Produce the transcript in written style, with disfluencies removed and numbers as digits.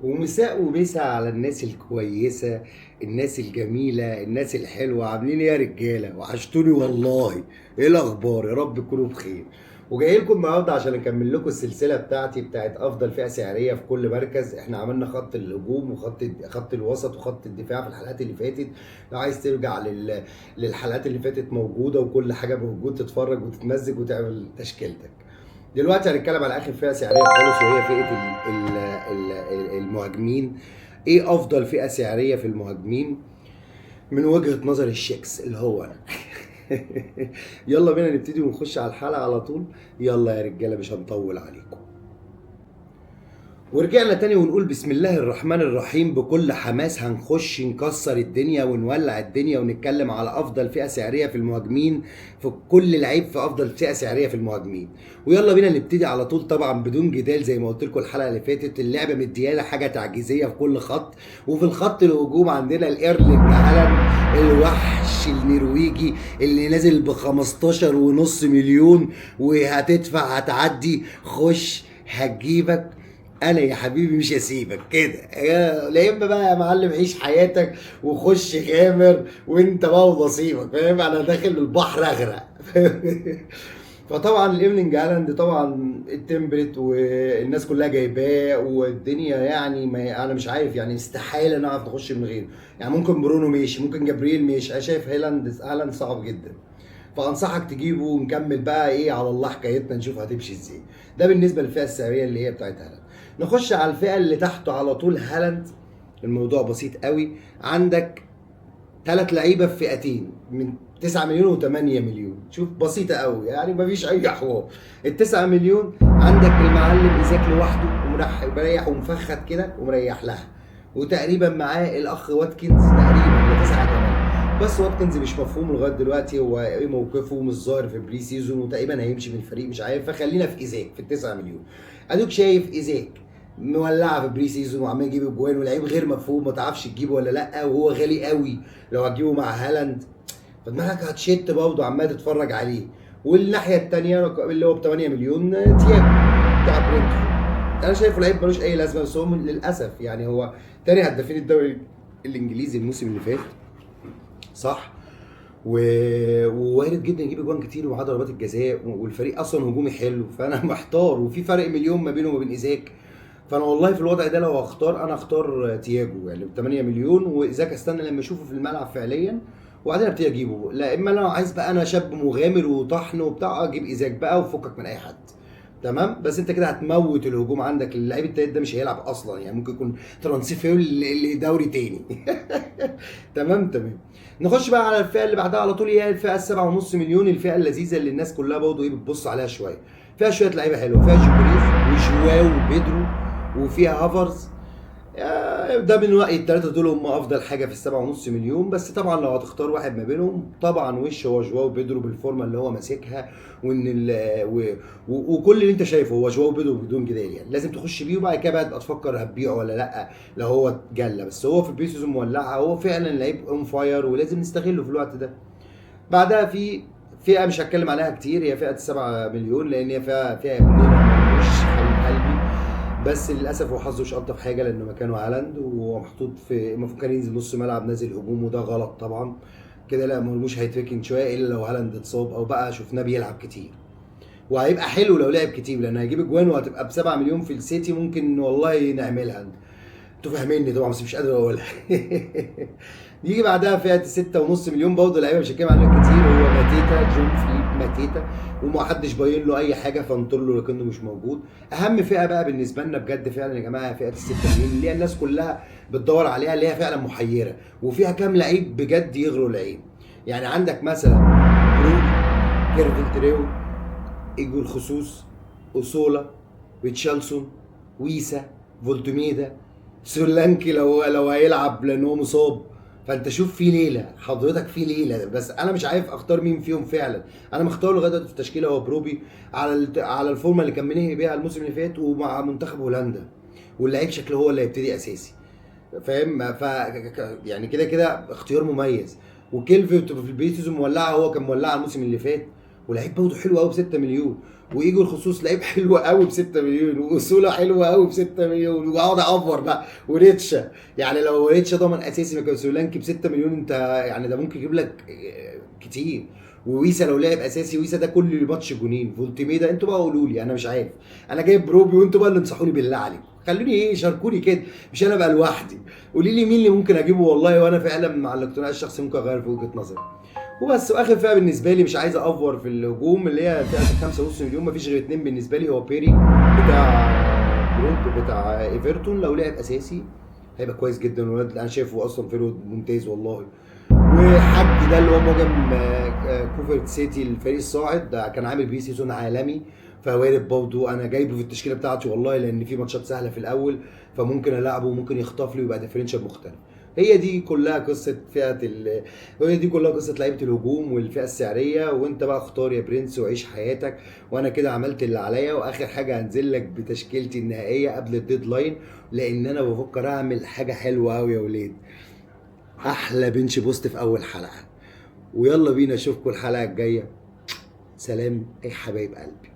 ومساء ومسا على الناس الكويسة، الناس الجميلة، الناس الحلوة. عاملين ايه يا رجالة؟ وحشتوني والله. ايه الاخبار؟ يا رب تكونوا بخير. وجاي لكم النهارده عشان اكمل لكم السلسلة بتاعتي بتاعت افضل فئة سعرية في كل مركز. احنا عملنا خط الهجوم وخط خط الوسط وخط الدفاع في الحلقات اللي فاتت. لو عايز ترجع للحلقات اللي فاتت موجودة، وكل حاجة موجود، تتفرج وتتمزج وتعمل تشكيلتك. دلوقتي هنتكلم على اخر فئة سعريه خالص، وهي فئة المهاجمين. ايه افضل فئة سعريه في المهاجمين من وجهه نظر الشيكس اللي هو انا؟ يلا بينا نبتدي ونخش على الحلقة على طول. يلا يا رجاله، مش هنطول عليكم. ورجعنا تاني ونقول بسم الله الرحمن الرحيم. بكل حماس هنخش نكسر الدنيا ونولع الدنيا ونتكلم على افضل فئة سعرية في المهاجمين، في كل لعيب في افضل فئة سعرية في المهاجمين. ويلا بينا نبتدي على طول، طبعا بدون جدال زي ما قلت لكم الحلقة اللي فاتت، اللعبة مديانا حاجة تعجيزية في كل خط. وفي الخط الهجوم عندنا الايرلينج هالاند الوحش النرويجي اللي نازل ب 15.5 مليون، وهتدفع هتعدي، خش هتجيبك انا يا حبيبي مش هسيبك كده. لا اما بقى يا معلم عيش حياتك وخش غامر وانت بقى ونصيبك، فاهم؟ انا داخل البحر اغرق. فطبعا الايرلينج هالاند طبعا ال template والناس كلها جايباه والدنيا، يعني ما انا مش عارف، يعني استحالة نعرف نخش من غيره. يعني ممكن برونو ماشي، ممكن جابرييل ماشي، انا شايف هالاند صعب جدا، فانصحك تجيبه ونكمل بقى ايه على الله حكايتنا، نشوف هتمشي ازاي. ده بالنسبة للفئه السعرية اللي هي بتاعت هالاند. نخش على الفئة اللي تحته على طول هالاند. الموضوع بسيط قوي، عندك 3 لعيبة في فئتين من 9 مليون و8 مليون. شوف بسيطة قوي، يعني مفيش اي حوار. ال 9 مليون عندك المعلم ايزاك لوحده ومريح ومفخد كده ومريح لها، وتقريبا معاه الاخ واتكنز تقريبا ل 9 كمان. بس واتكنز مش مفهوم لغاية دلوقتي هو ايه موقفه، مش ظاهر في pre-season وتقريبا هيمشي من الفريق مش عارف. فخلينا في ايزاك في ال 9 مليون. ادوك شايف ايزاك مولعه في pre-season وعمال يجيب اجوان، ولعيب غير مفهوم ما تعرفش تجيبه ولا لا، وهو غالي قوي لو هتجيبه مع هالاند فدماغك هتشت برضه عمال تتفرج عليه. والناحية الثانية اللي هو ب 8 مليون تياجو بتاع برينتفورد، انا شايفه لعيب ملوش اي لازمه، بس هو للاسف يعني هو تاني هدافين الدوري الانجليزي الموسم اللي فات، صح؟ ووارد جدا يجيب اجوان كتير ومعاه ضربات الجزاء، والفريق اصلا هجومي حلو، فانا محتار وفي فرق مليون ما بينه وما بين ايزاك. فانا والله في الوضع ده لو هختار انا اختار تياجو يعني ب 8 مليون، وايزاك استنى لما اشوفه في الملعب فعليا وبعدين ابتدي اجيبه. لا اما انا عايز بقى انا شاب مغامر وطحن وبتاع، اجيب ايزاك بقى وفكك من اي حد، تمام؟ بس انت كده هتموت الهجوم عندك، اللعيب التالت ده مش هيلعب اصلا، يعني ممكن يكون transfer لدوري تاني. تمام تمام. نخش بقى على الفئة اللي بعدها على طول، هي الفئة 7.5 مليون، الفئة اللذيذة اللي الناس كلها برضه ايه بتبص عليها شوية. فيها شوية لعيبة حلوة، فيها جوكريز وجواو وبيدرو وفيها هافرز. ده من رأيي الثلاثة دول هم افضل حاجة في 7.5 مليون. بس طبعا لو هتختار واحد ما بينهم طبعا وش هو جواو بيدرو بالفورمه اللي هو ماسكها، وان وكل اللي انت شايفه هو جواو بيدرو بدون جدال، يعني لازم تخش بيه وبعد كده بقى تبقى تفكر هتبيعه ولا لا لو هو جله. بس هو في ال pre-season مولعه، هو فعلا لعيب on fire ولازم نستغله في الوقت ده. بعدها في فئة مش هتكلم عليها كتير، هي فئة 7 مليون، لان هي فيها ابننا مش حبيب قلبي، بس للاسف هو حظه مش الطف حاجة لانه مكانه هالاند ومحطوط في المفروض كان ينزل نص ملعب نازل هجوم، وده غلط طبعا كده. لا مرموش هيتركن شوية الا لو هالاند اتصاب او بقى شفناه بيلعب كتير، وهيبقى حلو لو لعب كتير لان هيجيب اجوان وهتبقى ب 7 مليون في السيتي، ممكن والله نعملها. انتوا فاهميني طبعا بس مش قادر اقولها. يجي بعدها فئة 6.5 مليون برضه لعيبة مش هتكلم عنها كتير، هو ماتيتا، جون فيليب ماتيتا، وما حدش باين له اي حاجة فانطر له لكنه مش موجود. اهم فئة بقى بالنسبة لنا بجد فعلا يا جماعة فئة 6 مليون اللي هي الناس كلها بتدور عليها، اللي هي فعلا محيره وفيها كام لعيب بجد يغروا العين. يعني عندك مثلا بروني، كيرفين تريو، ايجور خصوص، اوسولا، ريتشارلسون، ويسا، فولتوميدا، سولانكي لو هيلعب لان هو مصاب. فانت شوف في ليلة حضرتك، في ليلة، بس انا مش عارف اختار مين فيهم فعلا. انا مختار لغاية دلوقتي في التشكيلة هو بروبي على الفورمة اللي كان منهي بيها الموسم اللي فات ومع منتخب هولندا، واللعيب شكله هو اللي هيبتدي اساسي، فاهم؟ ف يعني كده كده اختيار مميز. وكيلفي في ال pre-season مولعه، هو كان مولعه الموسم اللي فات. ولعيب برضه حلو قوي ب 6 مليون، وايجور خصوص لعيب حلو قوي ب 6 مليون، واوسولا حلوة قوي ب 6 مليون، واقعد افور بقى، وريتشا يعني لو ريتشا ضمن اساسي مكان سولانكي ب 6 مليون، انت يعني ده ممكن يجيب لك كتير. وويسا لو لعب اساسي، ويسا ده كل ماتش جونين. فولتيميدا انتوا بقى قولوا لي، انا مش عارف، انا جايب روبي وانتوا بقى اللي انصحوني بالله عليكم، خلوني ايه، شاركوني كده، مش انا بقى لوحدي، قولي لي مين اللي ممكن اجيبه والله، وانا فعلا مع الاقتناع الشخصي ممكن اغير في وجهه نظري. وبس. واخر فئة بالنسبة لي مش عايز افور في الهجوم، اللي هي فئة 5.5 مليون، مفيش غير 2 بالنسبة لي، هو بيري بتاع برونتو بتاع ايفرتون، لو لعب اساسي هيبقى كويس جدا، الولد انا شايفه اصلا forward ممتاز والله. وحد ده اللي هو مهاجم كوفرت سيتي الفريق الصاعد ده، كان عامل pre-season عالمي، فوارد برضه انا جايبه في التشكيلة بتاعتي والله، لان في ماتشات سهلة في الاول، فممكن العبه وممكن يخطف لي ويبقى differential مختلف. هي دي كلها قصة فئة ال... هي دي كلها قصة لعيبة الهجوم والفئة السعرية، وانت بقى اختار يا برنس وعيش حياتك، وانا كده عملت اللي عليا. واخر حاجة هنزل لك بتشكيلتي النهائية قبل ال deadline، لان انا بفكر اعمل حاجة حلوة قوي يا ولاد، احلى bench boost في اول حلقة. ويلا بينا اشوفكم الحلقة الجاية. سلام يا حبايب قلبي.